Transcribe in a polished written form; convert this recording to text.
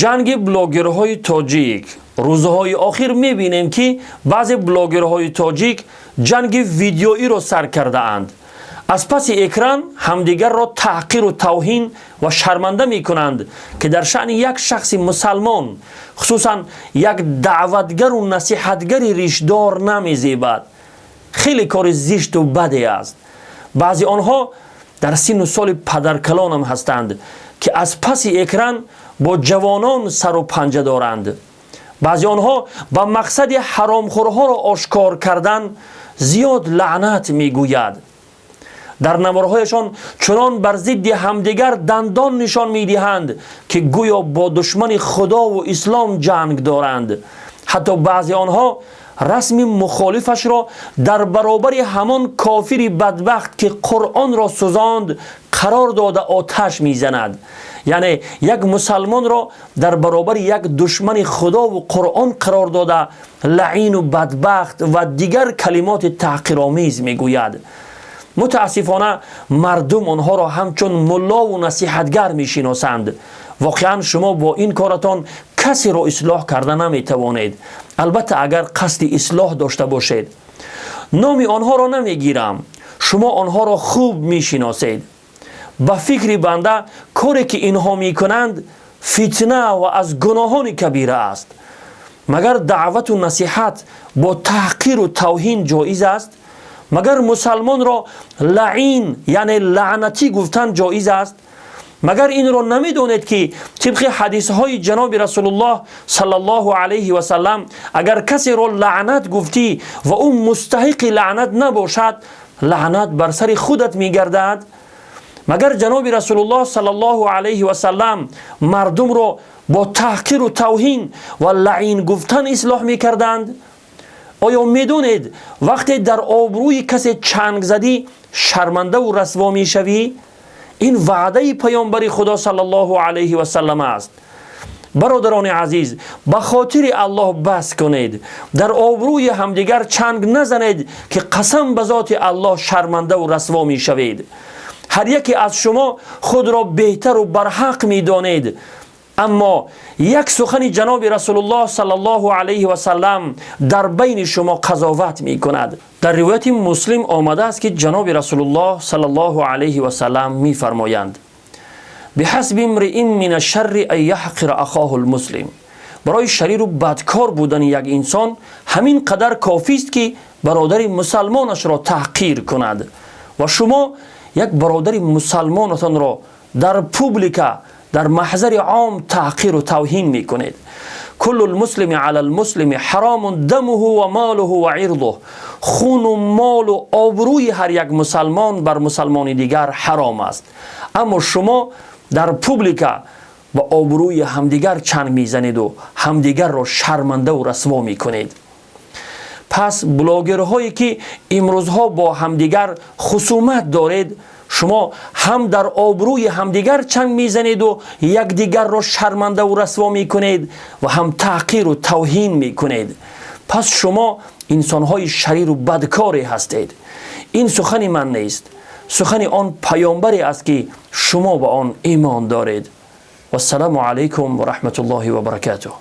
Ҷанги блогерҳои тоҷик. Рӯзҳои охир мебинем, ки баъзе блогерҳои тоҷик ҷанги видеоиро сар кардаанд. Аз паси экран ҳамдигарро таҳқиру тавҳин ва шарманда мекунанд, ки дар шаъни як шахси мусалмон, хусусан як даъватгару насиҳатгари ришдор, намезебад. Хеле кори зишту баде аст. Баъзе онҳо дар синну соли падаркалонам ҳастанд, ки аз паси экран бо ҷавонон сару панҷа доранд. Баъзе онҳо ба мақсади ҳаромхӯрҳоро ошкор кардан зиёд лаънат мегӯяд. Дар наворҳояшон чунон бар зидди ҳамдигар дандон нишон медиҳанд, ки гӯё бо душмани худову ислом ҷанг доранд. Ҳатто баъзе онҳо расми мухолифашро дар баробари ҳамон кофири бадбахт, ки Қуръонро сӯзонд, қарор дода, оташ мезанад. Яъне як мусалмонро дар баробари як душмани худову Қуръон қарор дода, лаъину бадбахт ва дигар калимоти таҳқиромез мегӯяд. Мутаассифона, мардум онҳоро ҳамчун муллову насиҳатгар мешиносанд. Воқеан, шумо бо ин коратон касеро ислоҳ карда наметавонед, албатта, агар қасди ислоҳ дошта бошед. Номи онҳоро намегирам, шумо онҳоро хуб мешиносед. Ба фикри банда, коре ки инҳо мекунанд, фитна ва аз гуноҳони кабира аст. Магар даъвату насиҳат бо таҳқиру тавҳин ҷоиз аст? Магар мусалмонро лаъин, яъне лаънатӣ гуфтан ҷоиз аст? Магар инро намедонед, ки тибқи ҳадисҳои ҷаноби Расулуллоҳ саллаллоҳу алайҳи васаллам, агар касеро лаънат гуфтӣ ва ӯ мустаҳиқи лаънат набошад, лаънат бар сари худат мегардад? Магар ҷаноби Расулуллоҳ саллаллоҳу алайҳи васаллам мардумро бо таҳқиру тавҳин ва лаъин гуфтан ислоҳ мекарданд? Оё медонед, вақте дар обрӯи касе чанг задӣ, шармандаву расво мешавӣ? Ин ваъдаи паёмбари Худо саллаллоҳу алайҳи васаллам аст. Бародарони азиз, ба хотири Аллоҳ бас кунед, дар обрӯи ҳамдигар чанг назанед, ки қасам ба зоти Аллоҳ, шармандаву расво мешавед. Ҳар яке аз шумо худро беҳтару барҳақ медонед, аммо як сухани ҷаноби Расулуллоҳ саллаллоҳу алайҳи васаллам дар байни шумо қазоват мекунад. Дар ривояти Муслим омадааст, ки ҷаноби Расулуллоҳ саллаллоҳу алайҳи васаллам мефармоянд: بحسب امرئ من الشر أن يحقر أخاه المسلم. Барои шариру бадкор будани як инсон ҳамин қадар кофист, ки бародари мусалмонашро таҳқир кунад. Ва шумо як бародари мусалмонатонро дар публика, дар маҳзари ом таҳқиру тавҳин мекунед. كل المسلم على المسلم حرام دمه وماله وعرضه. Хуну молу обрӯи ҳар як мусалмон бар мусалмони дигар ҳаром аст, аммо шумо дар публика ба обрӯи ҳамдигар чанг мезанеду ҳамдигарро шармандаву расво мекунед. Пас блогерҳое ки имрӯзҳо бо ҳамдигар хусумат доред, шумо ҳам дар обрӯи ҳамдигар чанг мезанеду якдигарро шармандаву расво мекунед ва ҳам таҳқиру тавҳин мекунед. Пас шумо инсонҳои шариру бадкоре ҳастед. Ин сухани ман нест, сухани он паёмбаре аст, ки шумо ба он имон доред. Вассалому алайкум ва раҳматуллоҳи ва баракатуҳ.